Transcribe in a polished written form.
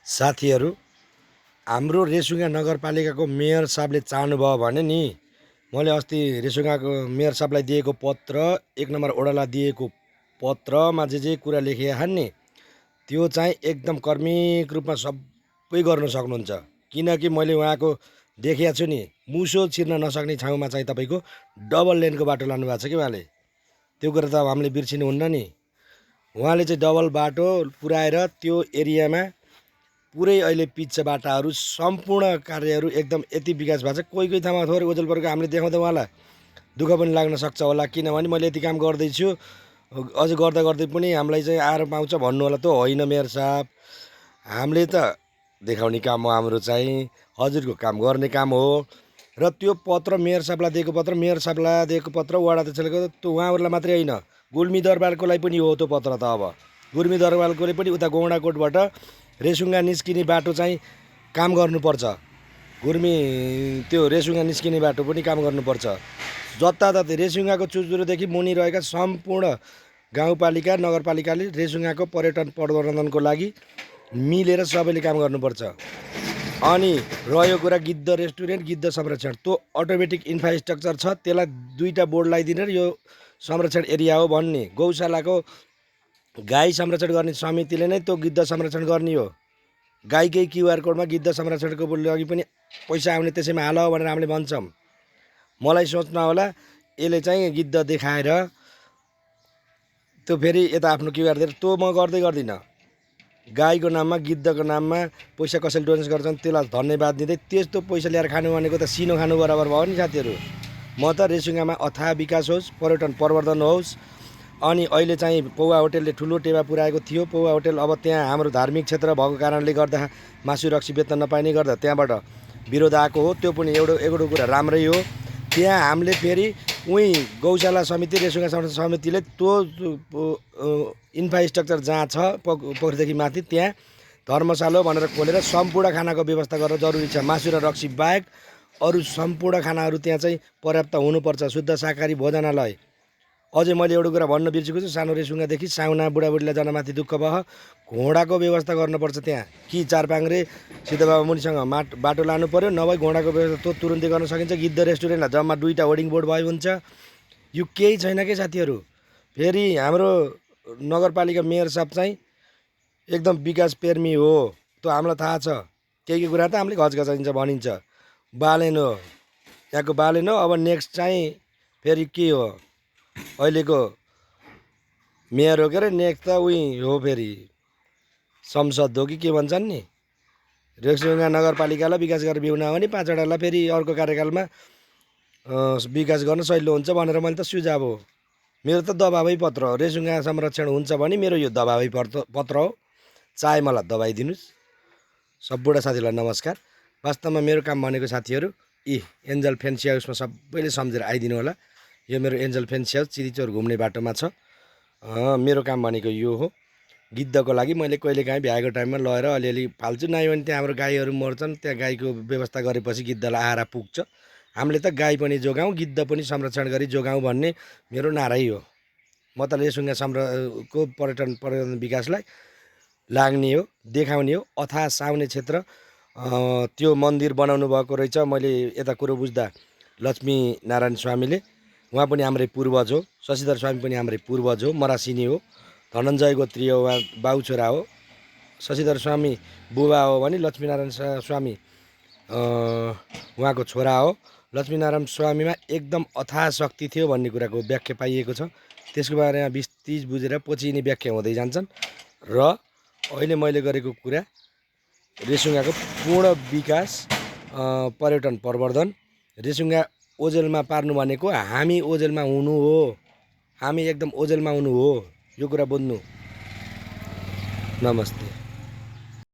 साथीहरू, हाम्रो रेसुङ्गा नगरपालिकाको मेयर साहबले चाहनुभयो भने नि मैले अस्ति रेसुङ्गाको मेयर साहबलाई दिएको पत्र 1 नम्बर वडालाई दिएको पत्रमा जे कुरा लेखिया छन् नि त्यो चाहिँ एकदम कर्मिक रूपमा सबै गर्न सक्नुहुन्छ। किनकि मैले उहाँको देखिया छु नि, मुसो छिर्न नसक्ने ठाउँमा चाहिँ तपाईँको डबल लेनको बाटो लानुभएको छ कि उहाँले। त्यो कुरा त अब हामीले बिर्सिनुहुन्न नि। उहाँले चाहिँ डबल बाटो पुऱ्याएर त्यो एरियामा पुरै अहिले पिच छ, बाटाहरू सम्पूर्ण कार्यहरू एकदम यति विकास भएको छ। कोही कोही ठाउँमा थोरै ओझलपरको हामीले देखाउँदा उहाँलाई दुःख पनि लाग्न सक्छ होला, किनभने मैले यति काम गर्दैछु, अझ गर्दा गर्दै पनि हामीलाई चाहिँ आएर पाउँछ भन्नु होला। त होइन मेयर साहब, हामीले त देखाउने काम हो, हाम्रो चाहिँ हजुरको काम गर्ने काम हो। र त्यो पत्र मेयर साहबलाई दिएको पत्र, मेयर साहबलाई दिएको पत्र वडा अध्यक्षले त्यो उहाँहरूलाई मात्रै होइन, गुल्मी दरबारकोलाई पनि हो त्यो पत्र। त अब गुल्मी दरबारकोले पनि उता गौँडाकोटबाट रेसुङ्गा निस्किने बाटो चाहिँ काम गर्नुपर्छ। गुर्मी त्यो रेसुङ्गा निस्किने बाटो पनि काम गर्नुपर्छ। जताततै रेसुङ्गाको चुचुरोदेखि मुनि रहेका सम्पूर्ण गाउँपालिका नगरपालिकाले रेसुङ्गाको पर्यटन प्रवर्धनको लागि मिलेर सबैले काम गर्नुपर्छ। अनि रह्यो कुरा गिद्ध रेस्टुरेन्ट, गिद्ध संरक्षण, त्यो अटोमेटिक इन्फ्रास्ट्रक्चर छ, त्यसलाई 2टा बोर्ड लगाइदिने यो संरक्षण एरिया हो भन्ने। गौशालाको गाई संरक्षण गर्ने समितिले नै त्यो गिद्ध संरक्षण गर्ने हो। गाईकै क्युआर कोडमा गिद्ध संरक्षणको लागि पनि पैसा आउने त्यसैमा हाल भनेर हामीले भन्छौँ। मलाई सोच्न होला यसले चाहिँ गिद्ध देखाएर त्यो फेरि यता आफ्नो क्युआर दिएर त्यो म गर्दिनँ। गाईको नाममा गिद्धको नाममा पैसा कसैले डोनेसन गर्छन् त्यसलाई धन्यवाद दिँदै त्यस्तो पैसा ल्याएर खानु भनेको त सिनो खानु बराबर भयो नि साथीहरू। म त रेसुङ्गामा अथाह विकास होस्, पर्यटन प्रवर्धन होस्। अनि अहिले चाहिँ पौवा होटेलले ठुलो टेवा पुऱ्याएको थियो। पौवा होटेल अब त्यहाँ हाम्रो धार्मिक क्षेत्र भएको कारणले गर्दा मासु रक्सी बेच्न नपाइने गर्दा त्यहाँबाट विरोध आएको हो। त्यो पनि एउटा कुरा राम्रै हो। त्यहाँ हामीले फेरि उहीँ गौशाला समिति, रेसुङ्गा संरक्षण समितिले त्यो इन्फ्रास्ट्रक्चर जहाँ छ पोखरीदेखि माथि त्यहाँ धर्मशाला भनेर खोलेर सम्पूर्ण खानाको व्यवस्था गर्न जरुरी छ। मासु र रक्सी बाहेक अरू सम्पूर्ण खानाहरू त्यहाँ चाहिँ पर्याप्त हुनुपर्छ। शुद्ध शाकाहारी भोजनालय। अझै मैले एउटा कुरा भन्न बिर्सेको छु, सानो रेसुङ्गादेखि साउना बुढाबुढीलाई जनमाथि दुःख भयो, घोडाको व्यवस्था गर्नुपर्छ त्यहाँ। कि चारपाङ्रे सिद्धबाबा मुनिसँग बाटो लानु पर्यो, नभए घोडाको व्यवस्था त्यो तुरुन्तै गर्न सकिन्छ। गिद्ध रेस्टुरेन्टलाई जम्मा 2टा होर्डिङ बोर्ड भयो हुन्छ। यो केही छैन के साथीहरू। फेरि हाम्रो नगरपालिका मेयर साहब चाहिँ एकदम विकास प्रेमी हो, त्यो हामीलाई थाहा छ। केही कुरा त हामीले घचघचाइन्छ भनिन्छ, बालेन हो, यहाँको बालेन हो। अब नेक्स्ट चाहिँ फेरि के हो, अहिलेको मेयर हो के अरे, नेक्स्ट त उही हो फेरि संसद हो कि के भन्छन् नि। रेसुङ्गा नगरपालिकालाई विकास गरेर भ्याउन हो भने 5वटालाई फेरि अर्को कार्यकालमा विकास गर्न सहिलो हुन्छ भनेर मैले त सुझाव हो। मेरो त दबाबै पत्र हो। रेसुङ्गा संरक्षण हुन्छ भने मेरो यो दबाबै पत्र हो। चाहे मलाई दबाइदिनुहोस्। सबैवटा साथीहरूलाई नमस्कार। वास्तवमा मेरो काम भनेको साथीहरू एन्जल फेन्सी हाउसमा सबैले सम्झेर आइदिनु होला। यो मेरो एन्जल फेन्सी हाउस चिरीचौर घुम्ने बाटोमा छ। मेरो काम भनेको यो हो। गिद्धको लागि मैले कहिलेकाहीँ भ्याएको टाइममा लगेर अलिअलि फाल्छु, नआयो भने त्यहाँ हाम्रो गाईहरू मर्छन्, त्यहाँ गाईको व्यवस्था गरेपछि गिद्धलाई आएर पुग्छ। हामीले त गाई पनि जोगाउँ, गिद्ध पनि संरक्षण गरी जोगाउँ भन्ने मेरो नारै हो। म त रेसुङ्गा को पर्यटन विकासलाई लाग्ने हो, देखाउने हो। अथाह साउने क्षेत्र त्यो मन्दिर बनाउनु भएको रहेछ। मैले यता कुरो बुझ्दा लक्ष्मी नारायण स्वामीले, उहाँ पनि हाम्रै पूर्वज हो। शशिधर स्वामी पनि हाम्रै पूर्वज हो, मरासिनी हो। धनञ्जय गोत्रीय उहाँ बाउ छोरा हो। शशिधर स्वामी बुबा हो भने लक्ष्मीनारायण स्वामी उहाँको छोरा हो। लक्ष्मीनारायण स्वामीमा एकदम अथाह शक्ति थियो भन्ने कुराको व्याख्या पाइएको छ। त्यसको बारेमा 20-30 बुझेर पछि यिनी व्याख्या हुँदै जान्छन्। र अहिले मैले गरेको कुरा रेसुङ्गाको पूर्ण विकास, पर्यटन प्रवर्धन, रेसुङ्गा ओझेलमा पार्नु भनेको हामी ओझेलमा हुनु हो। हामी एकदम ओझेलमा हुनु हो, यो कुरा बुझ्नु। नमस्ते।